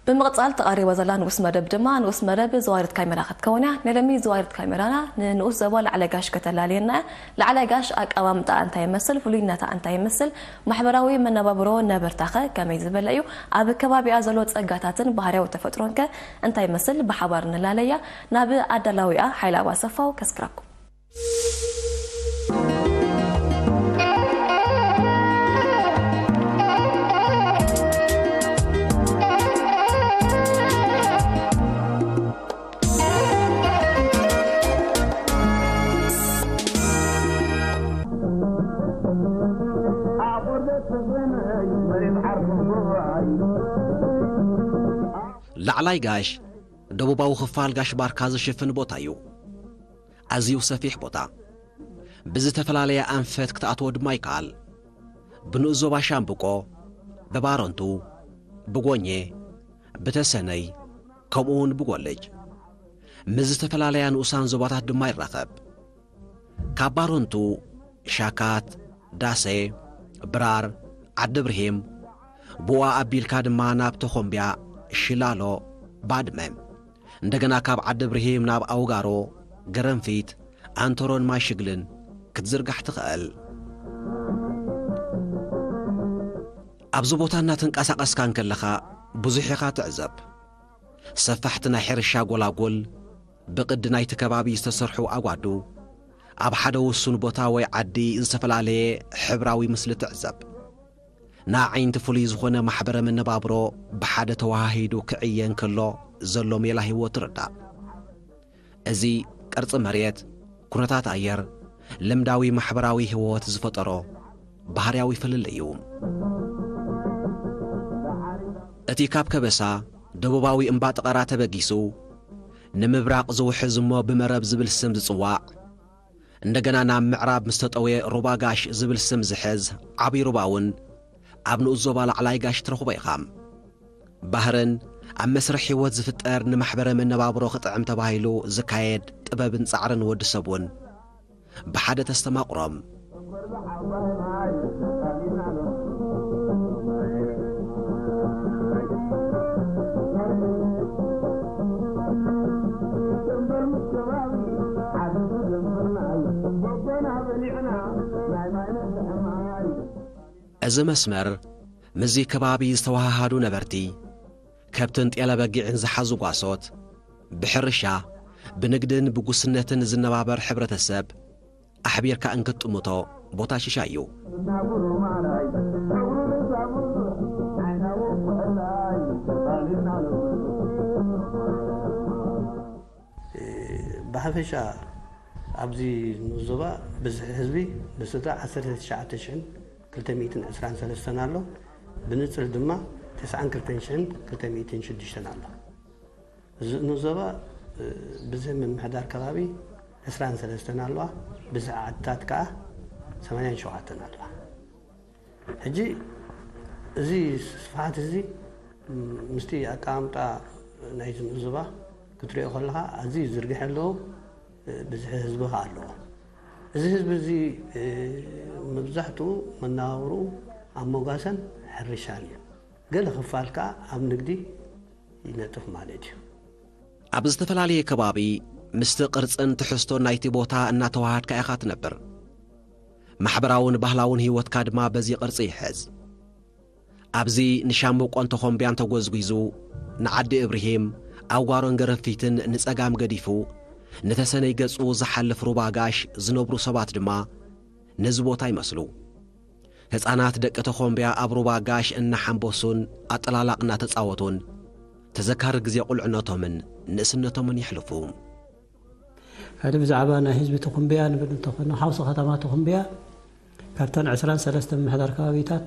ብምቕጻል ተቐሪባ ዘላ ንኡስ መደብ ድማ ንኡስ መደብ ዘዋሪት ካሜራ ክትከውን እያ። ናይ ሎሚ ዘዋሪት ካሜራና ንንኡስ ዞባ ላዕላይ ጋሽ ከተላልየና እያ። ላዕላይ ጋሽ ኣቀማምጣ እንታይ ይመስል፣ ፍሉይነታ እንታይ ይመስል፣ ማሕበራዊ መነባብሮ ነበርታኸ ከመይ ዝበለ እዩ፣ ኣብ ከባቢኣ ዘሎ ጸጋታትን ባህርያዊ ተፈጥሮንከ እንታይ ይመስል ብሓባር ንላለያ። ናብ ኣዳላዊኣ ሓይለ ኣባሰፋው ከስክረኩም። ላዕላይ ጋሽ ደቡባዊ ክፋል ጋሽ ባርካ ዝሽፍን ቦታ እዩ። ኣዝዩ ሰፊሕ ቦታ። ብዝተፈላለየ ኣንፈት ክትኣትዎ ድማ ይከኣል። ብንኡስ ዞባ ሻምብቆ፣ ብባረንቱ፣ ብጎኘ፣ ብተሰነይ፣ ከምኡ እውን ብጎለጅ። ምስ ዝተፈላለያ ንኡሳን ዞባታት ድማ ይራኸብ። ካብ ባረንቱ፣ ሻካት፣ ዳሴ፣ ብራር፣ ዓዲ ብርሂም፣ ብኡ ኣቢልካ ድማ ናብ ተኾምቢያ፣ ሽላሎ፣ ባድመ። እንደገና ካብ ዓዲ ብርሂም ናብ ኣውጋሮ፣ ገረንፊት፣ ኣንቶሮን ማይ ሽግልን ክትዝርጋሕ ትኽእል። ኣብዚ ቦታ እናተንቀሳቐስካ እንከለኻ ብዙሕ ኢኻ ትዕዘብ። ሰፋሕቲ ናይ ሕርሻ ጎላጉል፣ ብቕዲ ናይቲ ከባቢ ዝተሰርሑ ኣጓዱ፣ ኣብ ሓደ ውሱን ቦታ ወይ ዓዲ ዝተፈላለየ ሕብራዊ ምስሊ ትዕዘብ። ንኣዒንቲ ፍሉይ ዝኾነ ማሕበረ መነባብሮ ብሓደ ተወሃሂዱ ክዕየ እንከሎ ዘሎ ሜላ ህይወት ትርዳእ። እዚ ቅርጺ መሬት፣ ኩነታት ኣየር፣ ልምዳዊ ማሕበራዊ ህይወት ዝፈጠሮ ባህርያዊ ፍልልይ እዩ። እቲ ካብ ከበሳ ደቡባዊ እምባ ጥቐራ ተበጊሱ፣ ንምብራቕ ዝውሕዝ እሞ ብመረብ ዝብል ስም ዝጽዋዕ፣ እንደገና ናብ ምዕራብ ምስ ተጠውየ ሩባ ጋሽ ዝብል ስም ዝሕዝ ዓብዪ ሩባ እውን ኣብ ንኡስ ዞባ ላዕላይ ጋሽ ትረኽቦ ኢኻ። ባህርን ኣብ መስርሕ ህይወት ዝፍጠር ንማሕበረ መነባብሮ ክጥዕም ተባሂሉ ዝካየድ ጥበብን ጻዕርን ወዲ ሰብ እውን ብሓደ ተስተማቕሮም። እዚ መስመር ምስዚ ከባቢ ዝተወሃሃዱ ነበርቲ፣ ከብትን ጤለ በጊዕን ዝሓዙ ጓሶት፣ ብሕርሻ፣ ብንግድን ብጉስነትን ዝነባበር ሕብረተሰብ ኣሕቢርካ እንክትጥምቶ ቦታ ሽሻ እዩ። ብሓፈሻ ኣብዚ ንኡስ ዞባ ብዝሒ ህዝቢ ብስድራ ዓሰርተ ትሽዓተ ሽሕን ክልተ ሚእትን ዕስራን ሰለስተን ኣሎ። ብንጽል ድማ ተስዓን ክልተን ሽሕን ክልተ ሚእትን ሽዱሽተን ኣሎ። እዚ ንኡስ ዞባ፣ እ፣ ብዝሒ ምምሕዳር ከባቢ ዕስራን ሰለስተን ኣለዋ። ብዝሒ ዓድታት ከኣ ሰማንያን ሸውዓተን ኣለዋ። ሕጂ እዚ ስፍሓት እዚ፣ ም፣ ምስቲ ኣቀማምጣ ናይቲ ንኡስ ዞባ ክትሪኦ ከለኻ ኣዝዩ ዝርግሐ ኣለዎ፣ እ፣ ብዝሒ ህዝቢ ከኣ ኣለዎ። እዚ ህዝቢ እዚ፣ እ፣ መብዛሕትኡ መነባብርኡ ኣብ መጓሰን ሕርሻን እዩ። ገለ ክፋል ከኣ ኣብ ንግዲ ይነጥፍ ማለት እዩ። ኣብ ዝተፈላለየ ከባቢ ምስቲ ቅርጽን ትሕዝቶን ናይቲ ቦታ እናተዋሃድካ ኢኻ ትነብር። ማሕበራውን ባህላውን ህይወትካ ድማ በዚ ቅርጺ ይሕዝ። ኣብዚ ንሻምብቆን ተኾምብያን ተጎዝጒዙ፣ ንዓዲ እብርሂም፣ ኣውጋሮን ገረፊትን ንጸጋም ገዲፉ፣ ንተሰነይ ገጹ ዝሓልፍ ሩባ ጋሽ ዝነብሩ ሰባት ድማ ነዚ ቦታ ይመስሉ። ህጻናት ደቂ ተኾምብያ ኣብ ሩባ ጋሽ እናሓንበሱን ኣጠላላቕ እናተጻወቱን ተዘካሪ ግዜ ቁልዕነቶምን ንእስነቶምን የሕልፉ። ሕዚ ብዛዕባ ናይ ህዝቢ ተኹምብያ ንብል እንተኾይና፣ ሓውሲ ከተማ ተኹምብያ ካብተን ዕስራን ሰለስተን ምምሕዳር ከባቢታት፣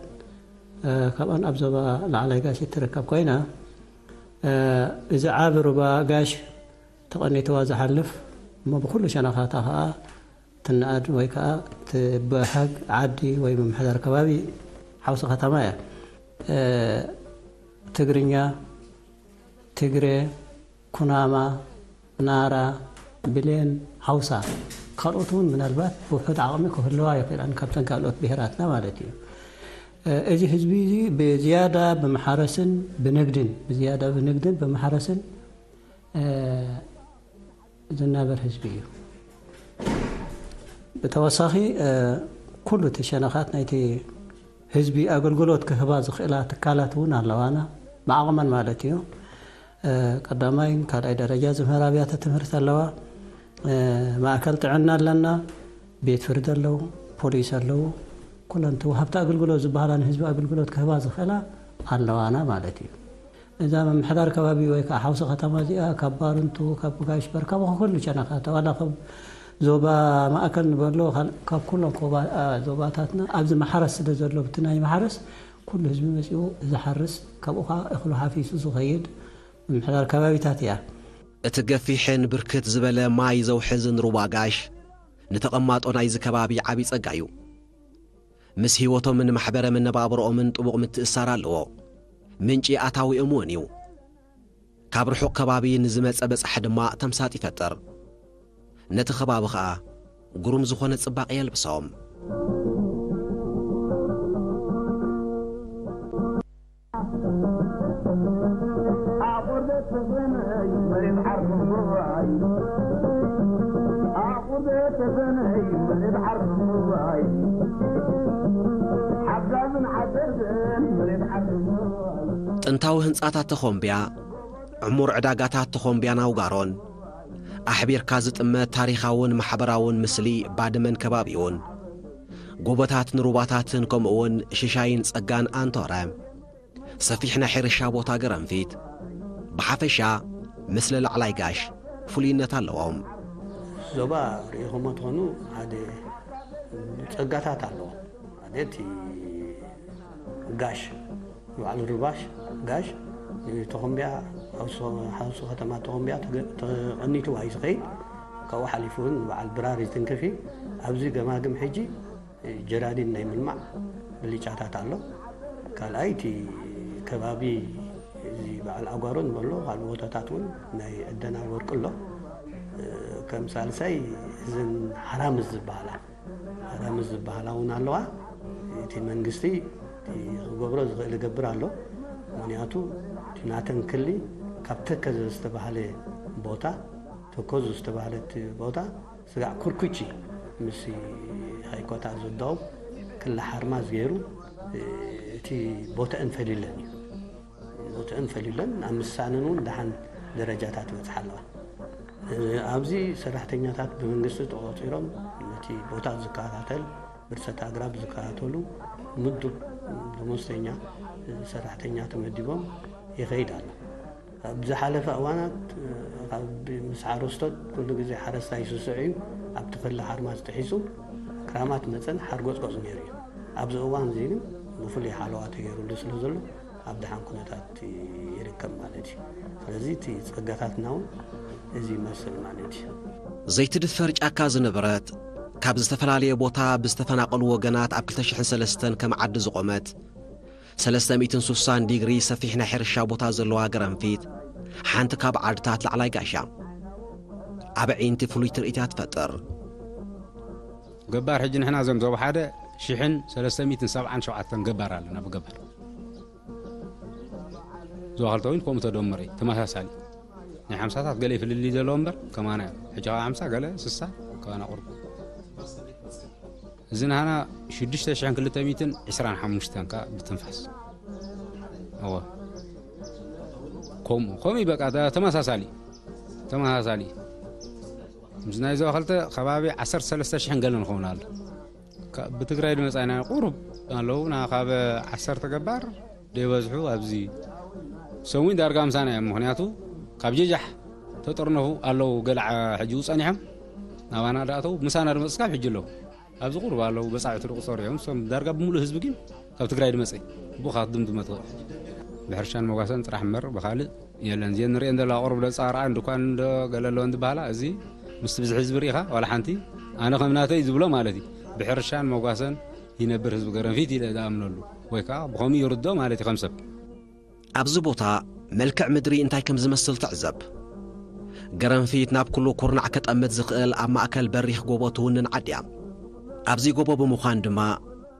እ፣ ካብኣን ኣብ ዞባ ላዕላይ ጋሽ እትርከብ ኮይና፣ እ፣ እዚ ዓቢ ሩባ ጋሽ ተቐኒትዋ ዝሓልፍ እሞ ብኹሉ ሸነኻታ ከኣ ትነኣድ ወይ ከኣ ትበሃግ ዓዲ ወይ ምምሕዳር ከባቢ ሓውሲ ከተማ እያ። እ፣ ትግርኛ፣ ትግሬ፣ ኩናማ፣ ናራ፣ ብሌን፣ ሓውሳ፣ ካልኦት እውን ምናልባት ብውሑድ ዓቕሚ ክህልዋ ይኽእላን ካብተን ካልኦት ብሄራትና ማለት እዩ። እዚ ህዝቢ እዚ ብዝያዳ ብምሓረስን ብንግድን ብዝያዳ ብንግድን ብምሓረስን ዝናበር ህዝቢ እዩ። ብተወሳኺ ኩሉ እቲ ሸነኻት ናይቲ ህዝቢ ኣገልግሎት ክህባ ዝኽእላ ትካላት እውን ኣለዋና፣ ብዓቕመን ማለት እዩ። ቀዳማይ ካልኣይ ደረጃ ዝምህር ኣብያተ ትምህርቲ ኣለዋ። ማእከል ጥዕና ኣለና፣ ቤት ፍርዲ ኣለዉ፣ ፖሊስ ኣለዉ። ኩለን እቲ ወሃብቲ ኣገልግሎት ዝበሃላ ንህዝቢ ኣገልግሎት ክህባ ዝኽእላ ኣለዋና ማለት እዩ። እዛ ምምሕዳር ከባቢ ወይ ከዓ ሓውሲ ከተማ እዚኣ ካብ ባርንቱ፣ ካብ ጋሽ በር፣ ካብ ኩሉ ሸነኻት፣ ዋላ ካብ ዞባ ማእከል ንበሎ፣ ካብ ኩሎም ዞባታትና ኣብዚ ማሕረስ ስለ ዘሎ፣ ብቲ ናይ ማሕረስ ኩሉ ህዝቢ መፂኡ ዝሓርስ፣ ካብኡ ከዓ እኽሉ ሓፊሱ ዝኸይድ ምምሕዳር ከባቢታት እያ። እቲ ገፊሕን ብርክት ዝበለ ማይ ዘውሕዝን ሩባ ጋሽ ንተቐማጦ ናይዚ ከባቢ ዓቢ ጸጋ እዩ። ምስ ህይወቶምን ማሕበረ መነባብሮኦምን ጥቡቕ ምትእሳር ኣለዎ። ምንጪ ኣታዊኦም እውን እዩ። ካብ ርሑቕ ከባቢ ንዝመጸ በጻሒ ድማ ተምሳጥ ይፈጥር። ነቲ ከባቢ ኸኣ ግሩም ዝኾነ ጽባቐ የልብሶም። ጥንታዊ ህንጻታት ተኾምብያ፣ ዕሙር ዕዳጋታት ተኾምብያን ኣውጋሮን፣ ኣሕቢርካ ዝጥመት ታሪኻውን ማሕበራውን ምስሊ ባድመን ከባቢኡን፣ ጎቦታትን ሩባታትን ከምኡውን ሽሻይን ጸጋን ኣንቶረ፣ ሰፊሕ ናይ ሕርሻ ቦታ ገረንፊት፣ ብሓፈሻ ምስለ ላዕላይ ጋሽ ፍሉይነት ኣለዎም። ዞባ ርኢኹሞ ትኾኑ ሓደ ጸጋታት ኣለዎ። ሓደ እቲ ጋሽ ባዕሉ ርባሽ ጋሽ ንተኾምቢያ ሓውሲ ከተማ ተኾምቢያ ተቐኒቱ እዩ ዝኸይድ። ካብኡ ሓሊፉ እውን በዓል ድራር ይትንክፍ እዩ። ኣብዚ ገማግም ሕጂ ጀራዲን ናይ ምልማዕ ብልጫታት ኣሎ። ካልኣይ እቲ ከባቢ እዚ በዓል ኣጓሮን በሎ ካልእ ቦታታት እውን ናይ ዕደና ወርቂ ኣሎ። ከም ሳልሳይ እዘን ሓራምዝ ዝበሃላ ሓራምዝ ዝበሃላ እውን ኣለዋ። እቲ መንግስቲ ክገብሮ ዝኽእል ይገብር ኣሎ። ምክንያቱ እቲ ናተን ክሊ ካብ ተከዘ ዝተባህለ ቦታ ተከዙ ዝተባህለት ቦታ ስጋዕ ኩርኩቺ ምስ ሃይኮታ ዘዳውብ ክላ ሓርማዝ ገይሩ እቲ ቦታአን ፈሊለን እዩ። ቦታአን ፈሊለን ኣብ ምሳነን እውን ደሓን ደረጃታት ይበፅሓ ኣለዋ። ኣብዚ ሰራሕተኛታት ብመንግስቲ ተቆፂሮም ነቲ ቦታ ዝከታተል ብርሰት ኣግራብ ዝከታተሉ ምዱብ ደሞዝተኛ ሰራሕተኛ ተመዲቦም ይኸይድ ኣሎ። ኣብ ዝሓለፈ እዋናት ካብ ምስ ሓረስቶት ኩሉ ግዜ ሓረስታይ ስሱዕ እዩ። ኣብቲ ክሊ ሓርማዝ ጥሒሱ ክራማት መፀን ሓርጎፅጎፅ ነይሩ እዩ። ኣብዚ እዋን እዚ ግን ብፍሉይ ሓለዋ ተገይሩሉ ስለ ዘሎ ኣብ ደሓን ኩነታት ይርከብ ማለት እዩ። ስለዚ እቲ ፀጋታትና እውን እዚ ይመስል ማለት እዩ። ዘይትድፈር ጫካ ዝነበረት፣ ካብ ዝተፈላለየ ቦታ ብዝተፈናቐሉ ወገናት ኣብ ክልተ ሽሕን ሰለስተን ከም ዓዲ ዝቖመት፣ ሰለስተ ሚእትን ሱሳን ዲግሪ ሰፊሕ ናይ ሕርሻ ቦታ ዘለዋ ገረንፊት፣ ሓንቲ ካብ ዓድታት ላዕላይ ጋሻ ኣብ ኣዒንቲ ፍሉይ ትርኢት እያ ትፈጥር። ገባር ሕጂ ንሕና እዞም ዞባ ሓደ ሽሕን ሰለስተ ሚእትን ሰብዓን ሸውዓተን ገባር ኣለና ብገባር። ዞባ ክልተ እውን ከምኡ ተደመረ እዩ፣ ተመሳሳሊ። ናይ ሓምሳታት ገለ ፍልልይ ዘለዎ እምበር ከማና እዮም። ሕጂ ካብ ሓምሳ ገለ ስሳ ከማና ቁርብ። እዚ ንሃና ሽዱሽተ ሽሕን ክልተ ሚእትን ዕስራን ሓሙሽተን ከኣ ብትንፋስ። እወ። ከምኡ፣ ከምኡ እዩ በቃ፣ ተ-፣ ተመሳሳሊ። ተመሳሳሊ። ምስ ናይ ዞባ ክልተ ከባቢ ዓሰርተ ሰለስተ ሽሕን ገለ ንኸውን ኣሎ። ካ-፣ ብትግራይ ዝመጻ ኢና ቁሩብ ኣለዉ፣ ና ካብ ዓሰርተ ገባር ዘይበዝሑ ኣብዚ ሰሙን ዳርጋ ምሳና እዮም። ምኽንያቱ ካብ ጀጃሕ ተጠርነፉ ኣለዉ፣ ገለ ዓ-፣ ሕጂ ጸኒሖም ናባና ዳእተው ምሳና ዝመጹ ስካብ ሕጂ ኣለዉ። ኣብዚ ቁሩብ ኣለዉ፣ በጻሕቲ ዝቑጸሩ እዮም። እሶም ዳርጋ ብምሉእ ህዝቢ ግን ካብ ትግራይ ዝመጸ እዩ። ብኡ ካብ ድምድመ ትኽእል። ብሕርሻን መጓሰን ጥራሕ እምበር ብኻልእ የለን። እዚአን ንሪአን ዘለዋ ቁሩብ ዶ ጻርኣን ድኳን ዶ ገለ ኣለወን ዝበሃላ፣ እዚ ምስቲ ብዝሒ ህዝቢ ርኢኻ ዋላ ሓንቲ ኣነ ከም ናተይ ዝብሎ ማለት እዩ። ብሕርሻን መጓሰን ይነብር ህዝቢ ገረንፊት ኢለ ዝኣምነሉ፣ ወይ ከዓ ብኸምኡ ይርድኦ ማለት እዩ ከም ሰብ። ኣብዚ ቦታ መልክዕ ምድሪ እንታይ ከም ዝመስል ትዕዘብ። ገረንፊት ናብ ኩሉ ኩርናዕ ከጠምት ዝኽእል ኣብ ማእከል በሪኽ ጎቦ ትውንን ዓዲ እያ። ኣብዚ ጎቦ ብምዃን ድማ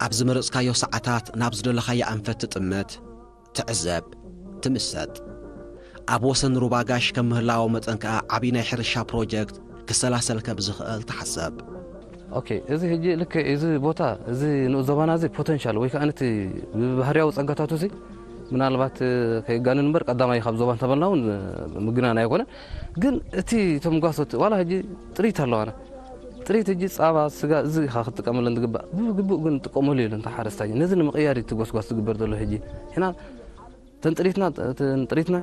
ኣብ ዝመረጽካዮ ሰዓታት ናብ ዝደለኻዮ ኣንፈት ትጥምት፣ ትዕዘብ፣ ትምሰጥ። ኣብ ወሰን ሩባ ጋሽ ከም ምህላዎ መጠን ከኣ ዓቢ ናይ ሕርሻ ፕሮጀክት ክሰላሰል ከም ዝኽእል ትሓሰብ። ኦኬ፣ እዚ ሕጂ ልክዕ እዚ ቦታ፣ እዚ ንኡስ ዞባና እዚ ፖተንሻል ወይ ከዓ ነቲ ብባህርያዊ ጸጋታቱ እዚ ምናልባት ከይጋንን እምበር ቀዳማይ ካብ ዞባ እንተበልና እውን ምግናን ኣይኮነን። ግን እቲ እቶም ጓሶት ዋላ ሕጂ ጥሪት ኣለዋና። ጥሪት ሕጂ ጻባ፣ ስጋ፣ እዚ ኢኻ ክትጥቀመለን ዝግባእ። ብግቡእ ግን ጥቀመሉ የለን፣ ተሓረስታይ። ነዚ ንምቕያር እዩ እቲ ጎስጓስ ዝግበር ዘሎ ሕጂ። ሕና ተንጥሪትና፣ ተንጥሪትና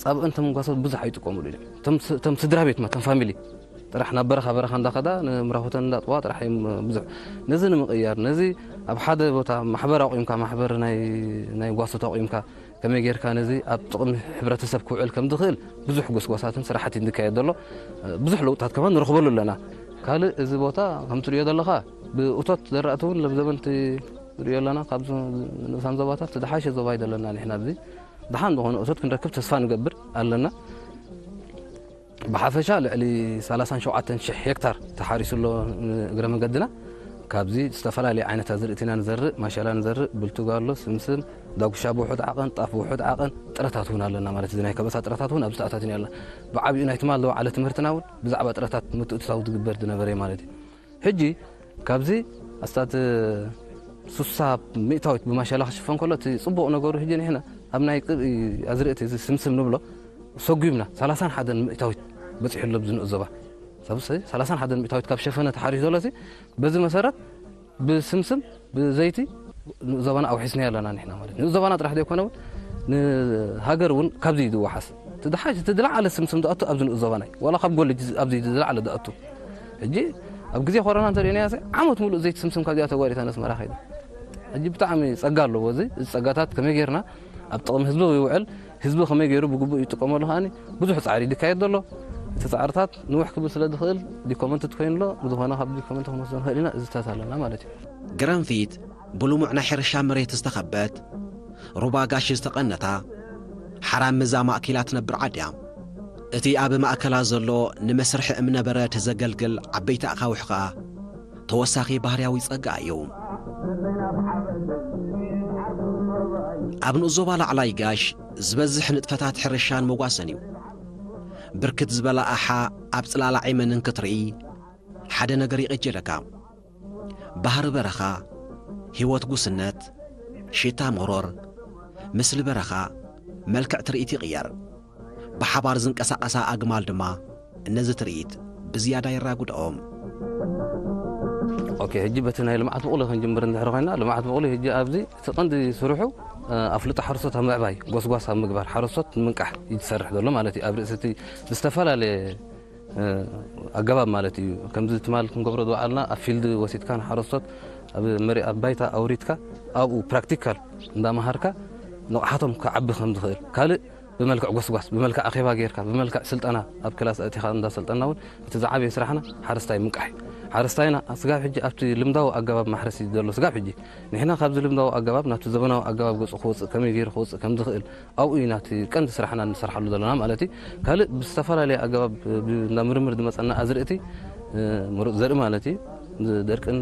ጻብእን ተምጓሶት ብዙሕ ኣይጥቀሙሉ እዮም። ተም ስ-፣ ተም ስድራ ቤት ማ፣ ተም ፋሚሊ ጥራሕ ናብ በረኻ፣ በረኻ እንዳኸዳ ንምራኹተን እንዳጥዋ ጥራሕ እዮም ብዙሕ። ነዚ ንምቕያር፣ ነዚ ኣብ ሓደ ቦታ ማሕበር ኣቑምካ፣ ማሕበር ናይ፣ ናይ ጓሶት ኣቑምካ፣ ከመይ ጌርካ ነዚ ኣብ ጥቕሚ ሕብረተሰብ ክውዕል ከም ዝኽእል ብዙሕ ጎስጓሳትን ስራሕቲ እንድካየድ ዘሎ፣ ብዙሕ ለውጥታት ከማን ንረኽበሉ ኣለና። ካልእ እዚ ቦታ ከም ትርእዮ ዘለኻ ብእቶት ዘራእቲ እውን ለብ ዘበንቲ ንርእዮ ኣለና። ካብ ዞ-፣ ንኡሳን ዞባታት ዝሓሸ ዞባ እዩ ዘለና ንሕና ኣብዚ። ደሓን ዝኾነ እቶት ክንረክብ ተስፋ ንገብር ኣለና። ብሓፈሻ ልዕሊ ሰላሳን ሸውዓተን ሽሕ ሄክታር ተሓሪሱ ኣሎ። ንእግረ መገድና ካብዚ ዝተፈላለዩ ዓይነት ኣዝርእቲ ኢና ንዘርእ፣ ማሸላ ንዘርእ፣ ብልቱግ ኣሎ፣ ስምስም፣ ዳጉሻ ብውሑድ ዓቐን፣ ጣፍ ብውሑድ ዓቐን፣ ጥረታት እውን ኣለና ማለት እዩ። ናይ ከበሳ ጥረታት እውን ኣብዚ ተኣታቲና ኣለና። ብዓቢኡ ናይ ትማል ዝወዓለ ትምህርትና እውን ብዛዕባ ጥረታት ምትእትታው ዝግበር ዝነበረ እዩ ማለት እዩ። ሕጂ ካብዚ ኣስታት ሱሳ ሚእታዊት ብማሸላ ክሽፈን ከሎ፣ እቲ ጽቡቕ ነገሩ ሕጂ ንሕና ኣብ ናይ ቅብኢ ኣዝርእቲ እዚ ስምስም ንብሎ ሰጒምና፣ ሰላሳን ሓደን ሚእታዊት በጺሑ ኣሎ ኣብዚ ንኡስ ዞባ። ሰብ ሰ-፣ ሰላሳን ሓደን ሚእታዊት ካብ ሸፈነ ተሓሪሱ ዘሎ ሲ፣ በዚ መሰረት ብስምስም፣ ብዘይቲ ንኡስ ዞባና ኣውሒስናዮ ኣለና ንሕና ማለት እዩ። ንኡስ ዞባና ጥራሕ ዘይኮነ እውን ንሃገር እውን ካብዚ እዩ ዝወሓስ። እቲ ዝሓሽ፣ እቲ ዝለዓለ ስምስም ዝኣቱ ኣብዚ ንኡስ ዞባና እዩ። ዋላ ካብ ጎልጅ ኣብዚ ዝለዓለ ዝኣቱ። ሕጂ ኣብ ግዜ ኮሮና እንተሪእናዮ ሲ፣ ዓመት ሙሉእ ዘይቲ ስምስም ካብዚኣ ተጓሪታ ነስመራ ከይዳ። ሕጂ ብጣዕሚ ጸጋ ኣለዎ እዚ። እዚ ጸጋታት ከመይ ጌርና ኣብ ጥቕሚ ህዝቢ ይውዕል፣ ህዝቢ ከመይ ገይሩ ብግቡእ ይጥቀመሉ ከኣኒ ብዙሕ ጻዕሪ ይካየድ ዘሎ። እቲ ጻዕርታት ንውሕ ክብል ስለ ዝኽእል ዲኮመንት ትኮይኑ ኣሎ። ብዝኾነ ካብ ዲኮመንት ክንወስዶ ንኽእል ኢና፣ እዝታት ኣለና ማለት እዩ። ግረንፊት ብልሙዕ ናይ ሕርሻ መሬት ዝተኸበት፣ ሩባ ጋሽ ዝተቐነታ፣ ሓራም ምዛ ማእኪላ ትነብር ዓዲ እያ። እቲ ኣብ ማእከላ ዘሎ ንመስርሒ እምነበረድ ዘገልግል ዓበይቲ ኣኻውሕ ኸኣ ተወሳኺ ባህርያዊ ጸጋ እዩ። ኣብ ንኡስ ዞባ ላዕላይ ጋሽ ዝበዝሕ ንጥፈታት ሕርሻን መጓሰን እዩ። ብርክት ዝበላ ኣሓ ኣብ ጽላል ዓይመንን ክትርኢ ሓደ ነገር ይቕጀለካ። ባህሪ በረኻ፣ ህይወት ጉስነት፣ ሽታ መሮር፣ ምስሊ በረኻ፣ መልክዕ ትርኢት ይቕየር። ብሓባር ዝንቀሳቐሳ ኣግማል ድማ ነዚ ትርኢት ብዝያዳ የራጉድኦም። ኦኬ፣ ሕጂ በቲ ናይ ልምዓት ብቑሊ ክንጅምር እንድሕር ኮይና፣ ልምዓት ብቑሊ ሕጂ ኣብዚ እቲ ቀንዲ ስርሑ፣ እ፣ ኣፍልጦ ሓረስቶት ኣብ ምዕባይ፣ ጎስጓስ ኣብ ምግባር፣ ሓረስቶት ንምንቃሕ እዩ ዝሰርሕ ዘሎ ማለት እዩ። ኣብ ርእሲ እቲ ብዝተፈላለየ፣ እ፣ ኣገባብ ማለት እዩ። ከምዚ ትማል ክንገብሮ ዝወዓልና ኣብ ፊልድ ወሲድካ ንሓረስቶት ኣብ መሬ-፣ ኣብ ባይታ ኣውሪድካ ኣብኡ ፕራክቲካል እንዳመሃርካ ንቕሓቶም ክዓቢ ከም ዝኽእል፣ ካልእ ብመልክዕ ጎስጓስ፣ ብመልክዕ ኣኼባ ጌርካ፣ ብመልክዕ ስልጠና ኣብ ክላስ ኣእቲኻ እንዳሰልጠና እውን እቲ ዝዓበየ ስራሕና ሓረስታይ ምንቃሕ እዩ። ሓረስታይና ስጋብ ሕጂ ኣብቲ ልምዳዊ ኣገባብ ማሕረስ እዩ ዘሎ። ስጋብ ሕጂ ንሕና ካብዚ ልምዳዊ ኣገባብ ናብቲ ዘበናዊ ኣገባብ ገጹ ክወጽእ፣ ከመይ ገይሩ ክወጽእ ከም ዝኽእል ኣብኡ ኢና እቲ ቀንዲ ስራሕና እንሰርሓሉ ዘለና ማለት እዩ። ካልእ ብዝተፈላለየ ኣገባብ ብ-፣ እንዳ ምርምር ዝመጸና ኣዝርእቲ፣ እ፣ ምሩጽ ዘርኢ ማለት እዩ። ደርቅን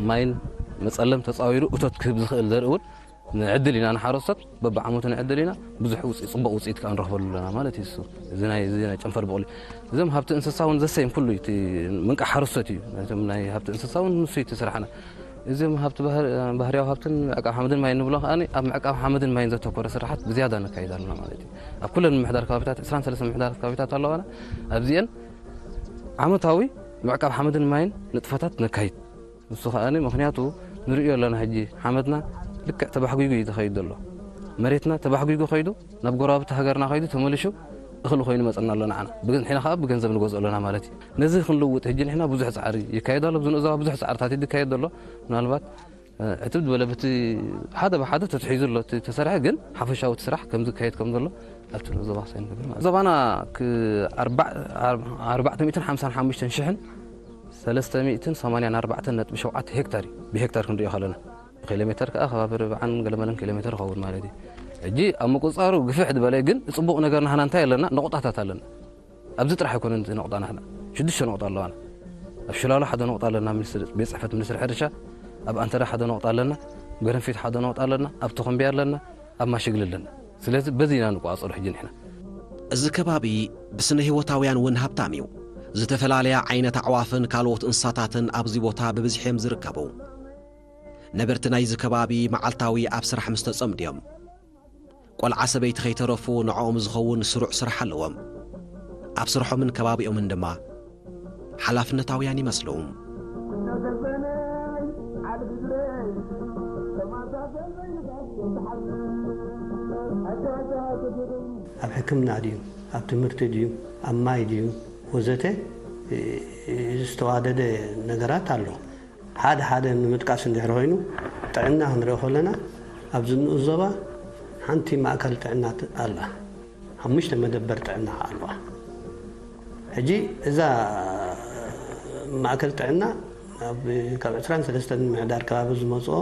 ማይን መጸለም ተጻዊሩ እቶት ክህብ ዝኽእል ዘርኢ እውን ንዕድል ኢና ንሓረስቶት፣ በብዓመቱ ንዕድል ኢና። ብዙሕ ውፅኢ-፣ ፅቡቕ ውፅኢት ከዓ ንረኽበሉ ኣለና ማለት እዩ። እሱ እዚ ናይ፣ እዚ ናይ ጨንፈር ብቑሊ፣ እዞም ሃብቲ እንስሳ እውን ዘሰይም ኩሉ እቲ ምንቃሕ ሓረስቶት እዩ። ናይቶም ናይ ሃብቲ እንስሳ እውን ንሱ እዩ እቲ ስራሕና። እዞም ሃብቲ ባህር-፣ ባህርያዊ ሃብትን ምዕቃብ ሓመድን ማይን ንብሎ ከዓ ኣብ ምዕቃብ ሓመድን ማይን ዘተኮረ ስራሓት ብዝያዳ ነካይድ ኣለና ማለት እዩ። ኣብ ኩለን ምምሕዳር ከባቢታት፣ ዕስራን ሰለስተን ምምሕዳር ከባቢታት ኣለዋና። ኣብዚአን ዓመታዊ ምዕቃብ ሓመድን ማይን ንጥፈታት ነካይድ። ንሱ ከኣ ምኽንያቱ ንርእዮ ኣለና። ሕጂ ሓመድና ልክዕ ተባሕጒጉ እዩ ዝኸይድ ዘሎ። መሬትና ተባሕጒጉ ከይዱ ናብ ጎረባብቲ ሃገርና ከይዱ ተመሊሹ እኽሊ ኮይኑ መጸና ኣሎ ንዓና። ብግ-፣ ንሕና ከኣ ብገንዘብ ንገዝኦ ኣለና ማለት እዩ። ነዚ ክንልውጥ ሕጂ ንሕና ብዙሕ ጻዕሪ ይካየድ ኣሎ። ኣብዚ ንኡስ ዞባ ብዙሕ ጻዕርታት እዩ ዝካየድ ዘሎ። ምናልባት፣ እ፣ ዕትብ ዝበለ በቲ ሓደ ብሓደ ተትሒዙ ኣሎ እቲ ተሰርሐ፣ ግን ሓፈሻዊ እቲ ስራሕ ከም ዝካየድ ከም ዘሎ ኣብቲ ንኡስ ዞባ ክሳይ ንገብር ማለት እዩ። ዞባና ክ-፣ ኣርባዕ-፣ ኣር-፣ ኣርባዕተ ሚእትን ሓምሳን ሓሙሽተን ሽሕን ሰለስተ ሚእትን ሰማንያን ኣርባዕተን ነጥቢ ሸውዓተ ሄክታር እዩ፣ ብሄክታር ክንሪኦ ከለና። ብኪሎ ሜተር ከኣ ከባቢ ርብዓን ገለመለን ኪሎ ሜተር ይኸውን ማለት እዩ። ሕጂ ኣብ ምቁጽጻሩ ግፍሕ ዝበለ ግን ጽቡቕ ነገር ናህና እንታይ ኣለና? ነቑጣታት ኣለና። ኣብዚ ጥራሕ ኣይኮነን እቲ ነቑጣ ናህና። ሽዱሽተ ነቑጣ ኣለዋና። ኣብ ሽላሎ ሓደ ነቑጣ ኣለና፣ ሚኒስትሪ፣ ቤት ጽሕፈት ሚኒስትሪ ሕርሻ። ኣብ ኣንተረ ሓደ ነቑጣ ኣለና፣ ገረንፊት ሓደ ነቑጣ ኣለና፣ ኣብ ተኾምቢያ ኣለና፣ ኣብ ማሸግሊ ኣለና። ስለዚ በዚ ኢና ንቆጻጸሩ ሕጂ ንሕና። እዚ ከባቢ ብስነ ህይወታውያን እውን ሃብታም እዩ። ዝተፈላለያ ዓይነት ኣዕዋፍን ካልኦት እንስሳታትን ኣብዚ ቦታ ብብዝሒ እዮም ዝርከቡ። ነበርቲ ናይዚ ከባቢ መዓልታዊ ኣብ ስራሕ ምስ ተጸምዱ እዮም። ቆልዓ ሰበይቲ ከይተረፉ ንዕኦም ዝኸውን ስሩዕ ስራሕ ኣለዎም። ኣብ ስርሖምን ከባቢኦምን ድማ ሓላፍነታውያን ይመስሉ። ኣብ ሕክምና ድዩ፣ ኣብ ትምህርቲ ድዩ፣ ኣብ ማይ ድዩ፣ ወዘተ ዝተዋደደ ነገራት ኣሎ። ሓደ ሓደ ንምጥቃስ እንድሕር ኮይኑ፣ ጥዕና ክንሪኦ ከለና ኣብዚ ንኡስ ዞባ ሓንቲ ማእከል ጥዕና ኣላ። ሓሙሽተ መደበር ጥዕና ኣለዋ። ሕጂ እዛ ማእከል ጥዕና ኣብ ካብ ዕስራን ሰለስተን ምምሕዳር ከባቢ ዝመፅኦ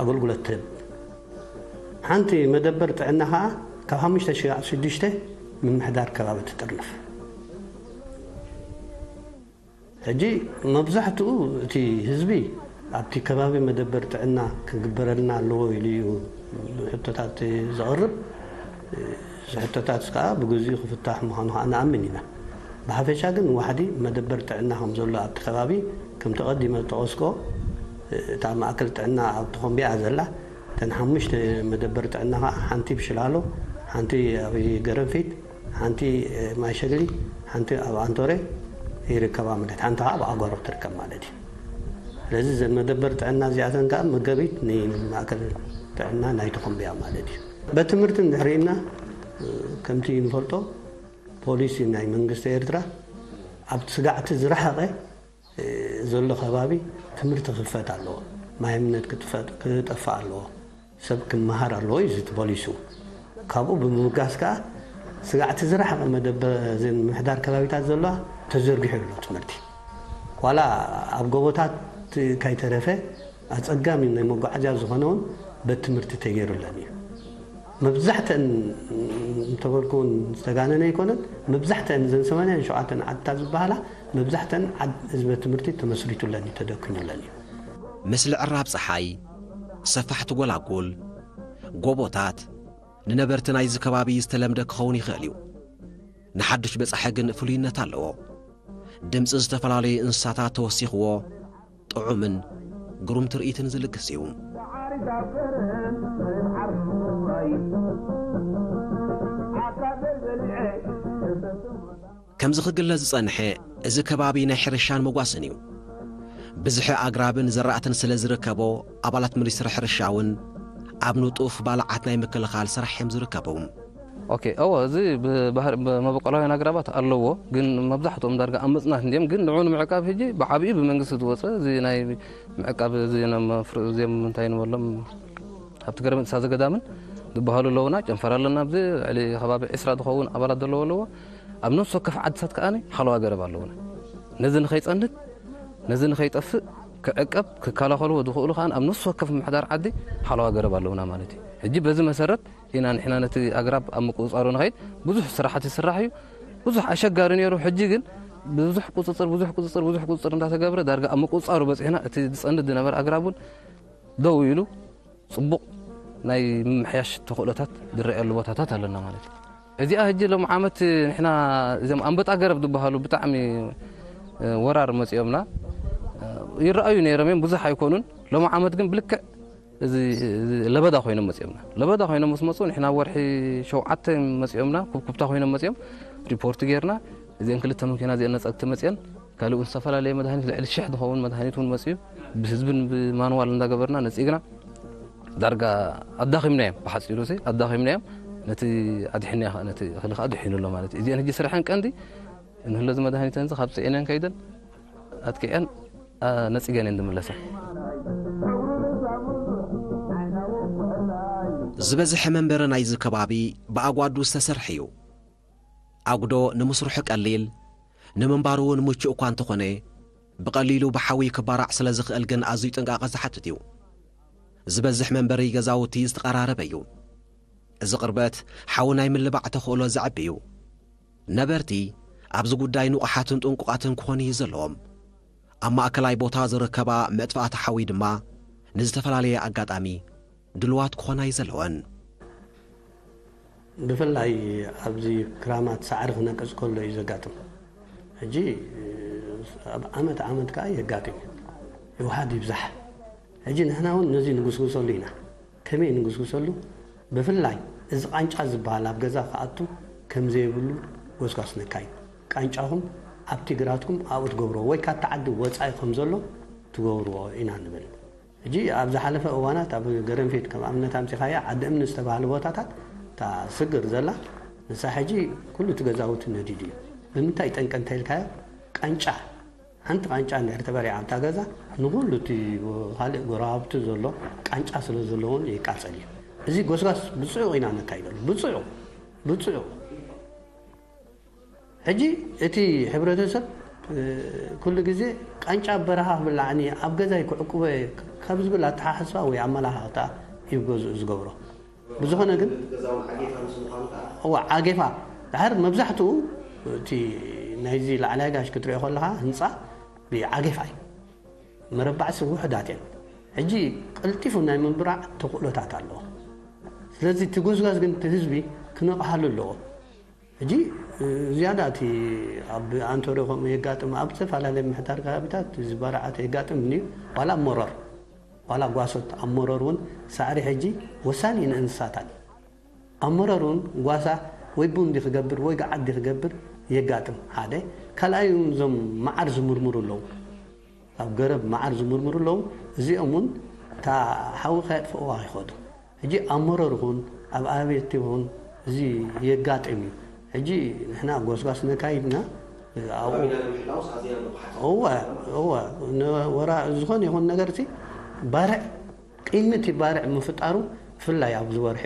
ኣገልግሎት ትህብ። ሓንቲ መደበር ጥዕና ከዓ ካብ ሓሙሽተ ሽዱሽተ ምምሕዳር ከባቢ ትጥርንፍ። ሕጂ መብዛሕትኡ እቲ ህዝቢ ኣብቲ ከባቢ መደበር ጥዕና ክግበረልና ኣለዎ ኢሉ እዩ ሕቶታት ዘቕርብ። እዚ ሕቶታት ከዓ ብግዚኡ ክፍታሕ ምዃኑ ከዓ ንኣምን ኢና። ብሓፈሻ ግን ዋሕዲ መደበር ጥዕና ከም ዘሎ ኣብቲ ከባቢ ከምቲ ቀዲመ ዝጠቐስኮ እታ ማእከል ጥዕና ኣብ ተኾምቢያ ዘላ እተን ሓሙሽተ መደበር ጥዕና ከዓ ሓንቲ ብሽላሎ፣ ሓንቲ ኣብ ገረንፊት፣ ሓንቲ ማይሸግሊ፣ ሓንቲ ኣብ ኣንቶሬ ይርከባ ማለት ሓንቲ ከዓ ኣብ ኣጓሮ ትርከብ ማለት እዩ። ስለዚ ዘን መደበር ጥዕና እዚኣተን ከዓ መገቢት ንማእከል ጥዕና ናይ ተኾምቢያ ማለት እዩ። በትምህርቲ እንድሕሪና ከምቲ ንፈልጦ ፖሊሲ ናይ መንግስቲ ኤርትራ ኣብ ስጋዕቲ ዝረሓቐ ዘሎ ከባቢ ትምህርቲ ክፈት ኣለዎ። ማይምነት ክጥፋእ ኣለዎ። ሰብ ክመሃር ኣለዎ እዩ ዝትበሉ ይስው። ካብኡ ብምብጋስ ከኣ ስጋዕቲ ዝረሓቐ መደበ እዘን ምምሕዳር ከባቢታት ዘለዋ ተዘርጊሑ ኣሎ ትምህርቲ። ዋላ ኣብ ጎቦታት ከይተረፈ ኣጸጋሚ ናይ መጓዓዝያ ዝኾነ እውን በት ትምህርቲ ተገይሩለን እዩ። መብዛሕተን እንተበልኩ እውን ዝተጋነነ ኣይኮነን። መብዛሕተን እዘን ሰማንያን ሸውዓተን ዓድታት ዝበሃላ መብዛሕተን ዓድ ህዝበ ትምህርቲ ተመስሪቱለን እዩ፣ ተደኩኑለን እዩ። ምስሊ ዕራብ ጸሓይ፣ ሰፋሕቲ ጎላጉል፣ ጎቦታት ንነበርቲ ናይዚ ከባቢ ዝተለምደ ክኸውን ይኽእል እዩ። ንሓድሽ በጻሒ ግን ፍሉይነት ኣለዎ። ድምጺ ዝተፈላለዩ እንስሳታት ተወሲኽዎ ጥዑምን ግሩም ትርኢትን ዝልግስ እዩ። ከምዚ ክግለጽ ዝጸንሐ፣ እዚ ከባቢ ናይ ሕርሻን መጓስን እዩ። ብዝሒ ኣግራብን ዘራእትን ስለ ዝርከቦ፣ ኣባላት ሚኒስትሪ ሕርሻ እውን ኣብ ንጡፍ ባልዓት ናይ ምክልኻል ስራሕ እዮም ዝርከቡ። ኦኬ፣ እወ፣ እዚ ብባህር-፣ ብመበቆላውያን ኣግራባት ኣለዎ፣ ግን መብዛሕትኦም ዳርጋ ኣብ ምጽናት እንድዮም። ግን ንዑ ንምዕቃብ ሕጂ ብዓብዩ ብመንግስቲ ዝወጸ እዚ ናይ ምዕቃብ እዚ ነ-፣ መፍር-፣ እዚኦም እንታይ ንበሎም፣ ሃብቲ ገረብን እንስሳ ዘገዳምን ዝበሃሉ ኣለውና። ጨንፈር ኣለና፣ ኣብዚ ልዕሊ ከባቢ ዕስራ ዝኸውን ኣባላት ዘለዎ ኣለዎ። ኣብ ነፍሲ ወከፍ ዓድታት ከኣ ሓለዋ ገረብ ኣለውና። ነዚ ንኸይጸንት፣ ነዚ ንኸይጠፍእ ክዕቀብ፣ ክከላኸልዎ ዝኽእሉ ከኣ ኣብ ነፍሲ ወከፍ ምምሕዳር ዓዲ ሓለዋ ገረብ ኣለውና ማለት እዩ። ሕጂ በዚ መሰረት ኢና ንሕና ነቲ ኣግራብ ኣብ ምቁጽጻሩ ንኸይድ። ብዙሕ ስራሓት ይስራሕ እዩ። ብዙሕ ኣሸጋሪ ነይሩ። ሕጂ ግን ብዙሕ ቁጽጽር፣ ብዙሕ ቁጽጽር፣ ብዙሕ ቁጽጽር እንዳተገብረ ዳርጋ ኣብ ምቁጽጻሩ በጺሕና። እቲ ዝጸንት ዝነበረ ኣግራብ እውን ደው ኢሉ ጽቡቕ ናይ ምምሕያሽ ተኽእሎታት ዝረኣየሉ ቦታታት ኣለና ማለት እዩ። እዚኣ ሕጂ ሎም ዓመት ንሕና እዞም ኣንበጣ ገረብ ዝበሃሉ ብጣዕሚ፣ እ፣ ወራር መጺኦምና፣ እ፣ ይረኣዩ ነይሮም እዮም፣ ብዙሕ ኣይኮኑን። ሎም ዓመት ግን ብልክዕ እዚ፣ እዚ ለበዳ ኮይኖም መጺኦምና። ለበዳ ኮይኖም ምስ መጹ ንሕና ወርሒ ሸውዓተ መጺኦምና፣ ኩብኩብታ ኮይኖም መጺኦም ሪፖርት ጌርና። እዚአን ክልተ መኪና እዚአን ነጸግቲ መጺአን፣ ካልእ እውን ዝተፈላለየ መድሃኒት ልዕሊ ሽሕ ዝኸውን መድሃኒት እውን መጺኡ ብህዝብን ብማንዋል እንዳገበርና ነጺግና። ዳርጋ ኣዳኺምናዮም፣ ብሓጺሩ ሲ ኣዳኺምናዮም። ነቲ ኣድሒንያ ከ-፣ ነቲ እኽሊ ከኣ ድሒኑ ኣሎ ማለት እዩ። እዚአን ሕጂ ስርሐን ቀንዲ እንህሎ እዚ መድሃኒተን እዚ ካብ ጽዒነን ከይደን ኣጥቂዐን፣ ኣ፣ ነጺገን እየን ዝምለሳ። ዝበዝሐ መንበሪ ናይዚ ከባቢ ብኣጓዱ ዝተሰርሐ እዩ። ኣጉዶ ንምስርሑ ቀሊል፣ ንምንባሩ እውን ምቹእ እኳ እንተኾነ፣ ብቐሊሉ ብሓዊ ክባራዕ ስለ ዝኽእል ግን ኣዝዩ ጥንቃቐ ዝሓትት እዩ። ዝበዝሕ መንበሪ ገዛውቲ ዝተቐራረበ እዩ። እዚ ቅርበት ሓዊ ናይ ምልባዕ ተኽእሎ ዘዕቢ እዩ። ነበርቲ ኣብዚ ጉዳይ ንቑሓትን ጥንቁቓትን ክኾኑ እዩ ዘለዎም። ኣብ ማእከላይ ቦታ ዝርከባ መጥፋእቲ ሓዊ ድማ ንዝተፈላለየ ኣጋጣሚ ድልዋት ክኾና እዩ ዘለወን። ብፍላይ ኣብዚ ክራማት ሳዕሪ ክነቅጽ ከሎ እዩ ዘጋጥም። ሕጂ ኣብ ዓመት ዓመት ከዓ የጋጥም እዩ፣ ይውሓድ ይብዛሕ። ሕጂ ንሕና እውን ነዚ ንጉስጉሰሉ ኢና። ከመይ ንጉስጉሰሉ? ብፍላይ እዚ ቃንጫ ዝበሃል ኣብ ገዛ ክኣቱ ከም ዘይብሉ ጎስጓስ ነካይድ። ቃንጫኹም ኣብቲ ግራትኩም ኣብኡ ትገብርዎ ወይ ካብቲ ዓዲ ወፃኢ ከም ዘሎ ትገብርዎ ኢና ንብል። ሕጂ ኣብ ዝሓለፈ እዋናት ኣብ ገረንፊት ከም ኣብነት ኣምፂኻያ ዓዲ እምኒ ዝተባህለ ቦታታት እታ ስግር ዘላ ንሳ ሕጂ ኩሉ እቲ ገዛውቲ ነዲዱ እዩ። ብምንታይ ጠንቂ እንተኢልካዮ ቃንጫ ሓንቲ ቃንጫ እንድሕር ተበሪዓ ኣብታ ገዛ ንኹሉ እቲ ካልእ ጎረባብቲ ዘሎ ቃንጫ ስለ ዘለዎን ይቃጸል እዩ። እዚ ጎስጓስ ብጽዑቕ ኢና ነካይደሉ። ብጽዑቕ ብጽዑቕ ሕጂ እቲ ሕብረተሰብ ኩሉ ግዜ ቃንጫ ኣብ በረኻ ክብላዕኒ ኣብ ገዛይ ክዕቁበ ካብ ዝብል ኣተሓሕዝባ ወይ ኣመላኻኽታ እዩ ገዝኡ ዝገብሮ። ብዝኾነ ግን እዋ ዓጌፋ ድሓር መብዛሕትኡ እቲ ናይዚ ላዕላይ ጋሽ ክትሪኦ ከለኻ ህንፃ ብዓጌፋ እዩ። መረባዕሲ ውሕዳት እየን። ሕጂ ቀልጢፉ ናይ ምንብራዕ ተኽእሎታት ኣለዎ። ስለዚ እቲ ጎስጓስ ግን እቲ ህዝቢ ክነቕሃሉ ኣለዎ። ሕጂ ዝያዳ እቲ ኣብ ኣንቶርዮ ከምኡ የጋጥም፣ ኣብ ዝተፈላለየ ምሕዳር ከባቢታት ዝበረዓት የጋጥም እዩ። ዋላ ኣብ መሮር ዋላ ጓሶት ኣብ መሮር እውን ሳዕሪ ሕጂ ወሳኒ ንእንስሳታት ኣብ መሮር እውን ጓሳ ወይ ቡን ክገብር ወይ ገዓት ክገብር የጋጥም ሓደ። ካልኣይ እውን እዞም መዓር ዝምርምሩ ኣለዉ። ኣብ ገረብ መዓር ዝምርምሩ ኣለዉ። እዚኦም እውን እታ ሓዊ ከየጥፍእዋ ይኸዱ። ሕጂ ኣብ መሮር ይኹን ኣብ ኣብያት ይኹን እዚ የጋጥም እዩ። ሕጂ ንሕና ጎስጓስ ነካይድና ኣብኡ እወ እወ ወራ ዝኾነ ይኹን ነገር እቲ ባርዕ ቅድሚ እቲ ባርዕ ምፍጣሩ ብፍላይ ኣብዚ ወርሒ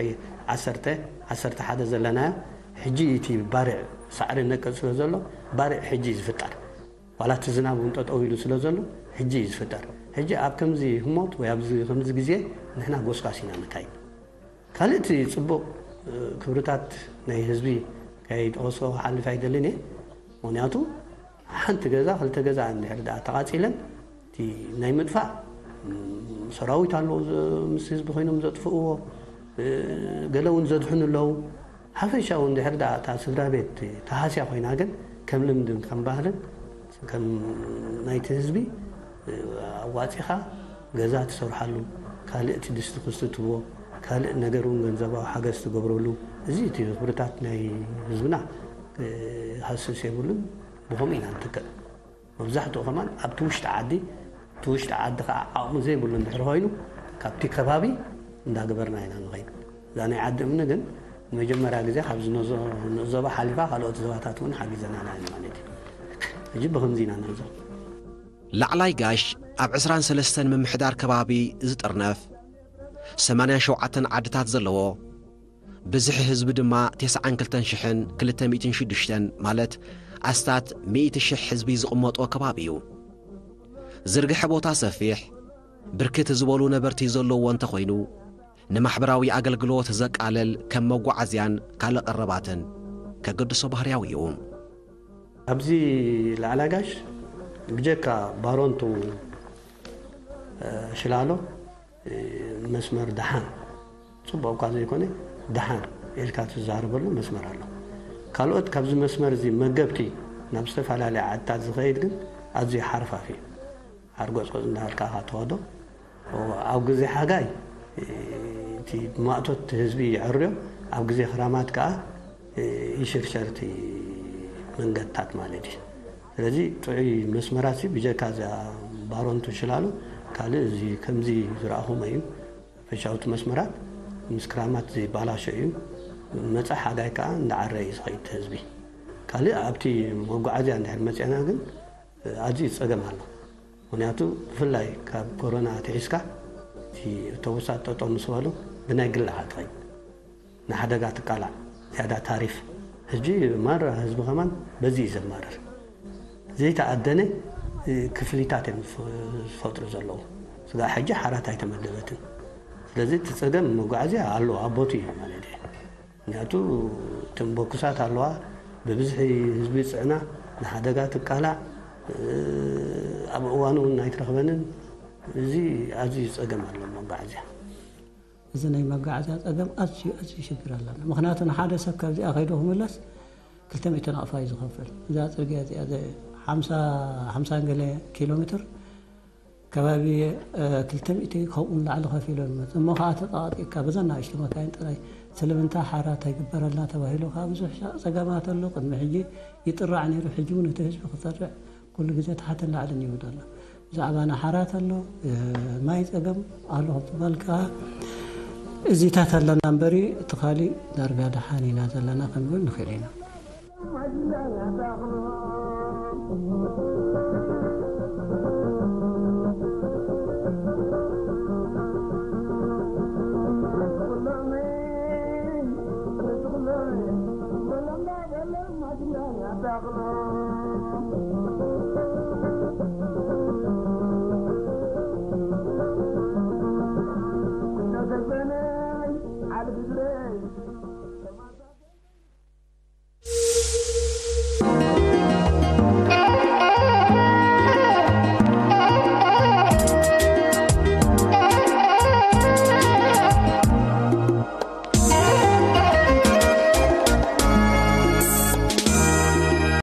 ዓሰርተ ዓሰርተ ሓደ ዘለናዮ ሕጂ እቲ ባርዕ ሳዕሪ ነቅጽ ስለ ዘሎ ባርዕ ሕጂ እዩ ዝፍጠር። ዋላ እቲ ዝናብ እውን ጠጠው ኢሉ ስለ ዘሎ ሕጂ እዩ ዝፍጠር። ሕጂ ኣብ ከምዚ ህሞት ወይ ኣብዚ ከምዚ ግዜ ንሕና ጎስጓስ ኢና ነካይድ። ካልእ እቲ ጽቡቕ ክብርታት ናይ ህዝቢ ከይጠቐሶ ክሓልፍ ኣይደልን እየ። ምክንያቱ ሓንቲ ገዛ ክልተ ገዛ እንድሕር ደኣ ተቓጺለን እቲ ናይ ምጥፋእ ሰራዊት ኣለዉ ምስ ህዝቢ ኮይኖም ዘጥፍእዎ፣ ገለ እውን ዘድሕኑ ኣለዉ። ሓፈሻዊ እንድሕር ደኣ እታ ስድራ ቤት ተሃስያ ኮይና ግን ከም ልምድን ከም ባህልን ከም ናይቲ ህዝቢ ኣዋጺኻ ገዛ ትሰርሓሉ፣ ካልእ እቲ ድስቲ ክስትትዎ፣ ካልእ ነገር እውን ገንዘባዊ ሓገዝ ትገብረሉ፣ እዚ እቲ ክብርታት ናይ ህዝብና ክሃስስ የብሉን። ብኸምኡ ኢና ንትክእ። መብዛሕትኡ ከማን ኣብቲ ውሽጢ ዓዲ፣ እቲ ውሽጢ ዓዲ ከዓ ዓቕሚ ዘይብሉ እንድሕር ኮይኑ ካብቲ ከባቢ እንዳገበርና ኢና ንኸይድ። እዛ ናይ ዓዲ እምኒ ግን ንመጀመርያ ግዜ ካብዚ ንዕዘባ ሓሊፋ ካልኦት ዞባታት እውን ሓጊዘናና እየን ማለት እዩ። ሕጂ ብኸምዚ ኢና ንዕዘብ። ላዕላይ ጋሽ ኣብ ዕስራን ሰለስተን ምምሕዳር ከባቢ ዝጥርነፍ ሰማንያን ሸውዓተን ዓድታት ዘለዎ ብዝሒ ህዝቢ ድማ ተስዓን ክልተን ሽሕን ክልተ ሚእትን ሽዱሽተን ማለት ኣስታት ሚእቲ ሽሕ ህዝቢ ዝቕመጦ ከባቢ እዩ። ዝርግሐ ቦታ ሰፊሕ ብርክት ዝበሉ ነበርቲ ዘለዎ እንተኾይኑ ንማሕበራዊ ኣገልግሎት ዘቃልል ከም መጓዓዝያን ካልእ ቀረባትን ከገድሶ ባህርያዊ እዩ። ኣብዚ ላዕላ ጋሽ ብጀካ ባሮንቱ ሽላሎ መስመር ደሓን ጽቡቕ እኳ ዘይኮነ ደሓን ኢልካ ትዛረበሉ መስመር ኣሎ። ካልኦት ካብዚ መስመር እዚ መገብቲ ናብ ዝተፈላለያ ዓድታት ዝኸይድ ግን ኣዝዩ ሓርፋፍ እዩ። ሓርጎጽጎጽ እንዳበልካ ኢኻ ትኸዶ። ኣብ ግዜ ሓጋይ እቲ ማእቶት ህዝቢ ይዕርዮ፣ ኣብ ግዜ ክራማት ከኣ ይሽርሸር እቲ መንገድታት ማለት እዩ። ስለዚ ጥዑይ መስመራት ብጀካ እዛ ባሮንቱ ሽላሎ ካልእ እዚ ከምዚ ዝረኣኹሞ እዩ። ፈሻውቲ መስመራት ምስ ክራማት ዘይባላሾ እዩ። መጻ ሓጋይ ከኣ እንዳዓረ እዩ ዝኸይድ ህዝቢ። ካልእ ኣብቲ መጓዓዝያ እንድሕር መጺእና ግን ኣዝዩ ጸገም ኣሎ። ምክንያቱ ብፍላይ ካብ ኮሮና ኣትሒዝካ እቲ ኣውቶቡሳት ጠጠው ምስ በሉ ብናይ ግልኻ ትኸይድ ንሓደጋ ትቃላዕ ዝያዳ ታሪፍ። ሕጂ ማራ ህዝቢ ከማን በዚ እዩ ዘማርር። ዘይተኣደነ ክፍሊታት እዮም ዝፈጥሩ ዘለዉ። ስጋዕ ሕጂ ሓራት ኣይተመደበትን። ስለዚ እቲ ጸገም መጓዓዝያ ኣሎ ኣብ ቦቱ እዩ ማለት እዩ። ምክንያቱ እቶም ቦክሳት ኣለዋ ብብዝሒ ህዝቢ ጽዕና ንሓደጋ ትቃላዕ ኣብ እዋኑ እውን ኣይትረኽበንን። እዚ ኣዝዩ ጸገም ኣሎ መጓዓዝያ። እዚ ናይ መጓዓዝያ ጸገም ኣዝዩ፣ ኣዝዩ ሽግር ኣለና። ምኽንያቱ ንሓደ ሰብ ካብዚኣ ከይዱ ክምለስ ክልተ ሚእቲ ናቕፋ እዩ ዝኸፍል። እዛ ጽርግያ እዚኣ ዘ-፣ ሓምሳ፣ ሓምሳ ገለ ኪሎ ሜትር ከባቢ፣ እ፣ ክልተ ሚእቲ ካብኡ ንላዕሊ ከፊሉ ይመጽእ። እሞ ኸዓ ተጣቓጢቕካ በዛ ንኣሽቱ መካይን ጥራይ ስለምንታይ ሓራ ተይግበረልና ተባሂሉ ኸዓ ብዙሕ ሻ-፣ ጸገማት ኣሎ። ቅድሚ ሕጂ ይጥራዕ ነይሩ፣ ሕጂ እውን እቲ ህዝቢ ክሰርዕ ኩሉ ግዜ ታሕትን ላዕልን ይብል ኣሎ። ብዛዕባ ንሓራት ኣሎ፣ እ፣ ማይ ጸገም ኣሎ ከም ዝበልካ እዚታት ኣለና እምበሪ፣ እቲ ካሊእ ዳርጋ ደሓን ኢና ዘለና ክንብል ንኽእል ኢና።